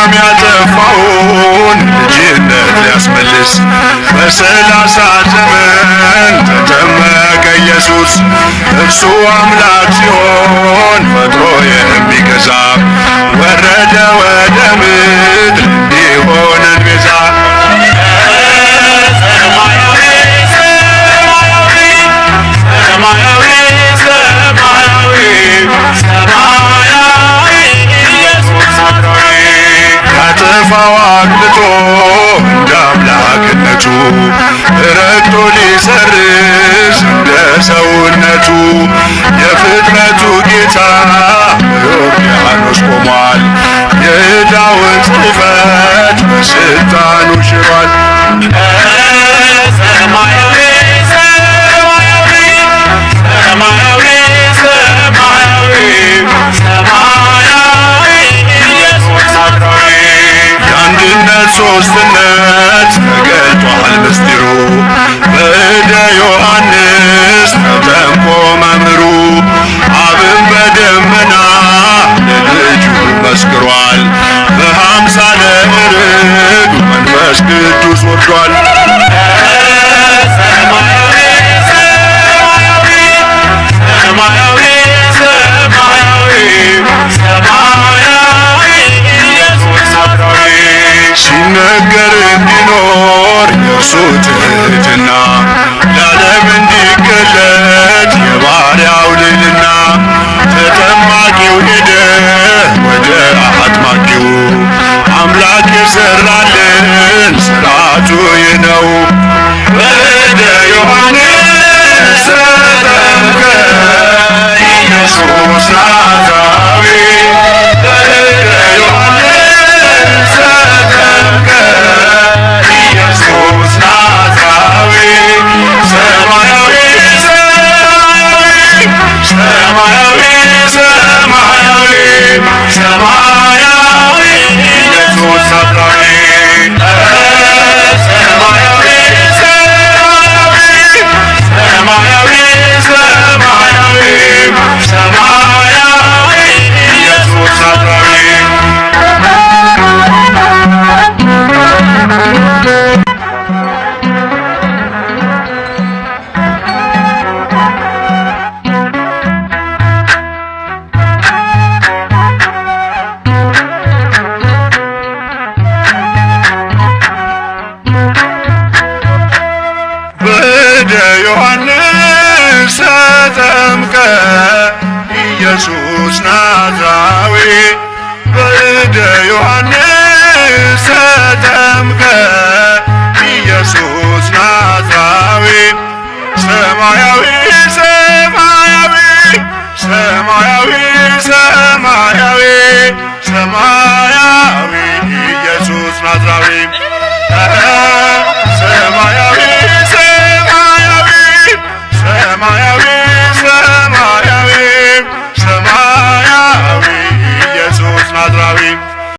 አዳም ያጠፋውን ልጅነት ሊያስመልስ በሰላሳ ዘመን ተጠመቀ ኢየሱስ። እርሱ አምላክ ሲሆን ፈጥሮ የሚገዛ ወረደ ወደ ምድር እንዲሆነን ቤዛ። ሰማያዊ ሰማያዊ ሰማያዊ ኢየሱስ ናዝራዊ ያጠፋው አቅልጦ እንደ አምላክነቱ ረግጦ ሊሰርዝ እንደ ሰውነቱ የፍጥረቱ ጌታ በዮርዳኖስ ቆሟል። የዕዳውን ጽሕፈት በሥልጣኑ ሽሯል። ሰማያዊ ሰማያዊ ሰማያዊ ሰማያዊ ሰማያዊ ኢየሱስ ናዝራዊ የአንድነት ሦስትነት ተገልጧል ምስጢሩ በእደ ዮሐንስ ተጠምቆ መምህሩ አብን በደመና ለልጁ መስክሯል። በአምሳለ ርግብ መንፈስ ቅዱስ ወርዷል። ሰማያዊ ሰማያዊ ሰማያዊ ሰማያዊ ኢየሱስ ናዝራዊ ሲነገር እንዲኖር የእርሱ ትሕትና ለዓለም እንዲገለጥ የባሪያው ልዕልና ተጠማቂው ሄደ ወደ አጥማቂው አምላክ የሠራልን ሥርዓቱ ይህ ነው። በእደ ዮሐንስ ተጠምቀ ኢየሱስ ናዝራዊ በእደ ዮሐንስ ተጠምቀ ኢየሱስ ናዝራዊ ሰማያዊ ሰማያዊ ሰማያዊ ሰማያዊ ኢየሱስ ናዝራዊ ሰማያዊ ሰማያዊ ሰማያዊ ሰማያዊ ኢየሱስ ናዝራዊ በእደ ዮሐንስ ተጠምቀ ኢየሱስ ናዝራዊ በእደ ዮሐንስ ተጠምቀ ኢየሱስ ናዝራዊ ሰማያዊ ሰማያዊ ሰማያዊ ሰማያዊ ሰማያዊ ኢየሱስ ናዝራዊ ሰማያዊ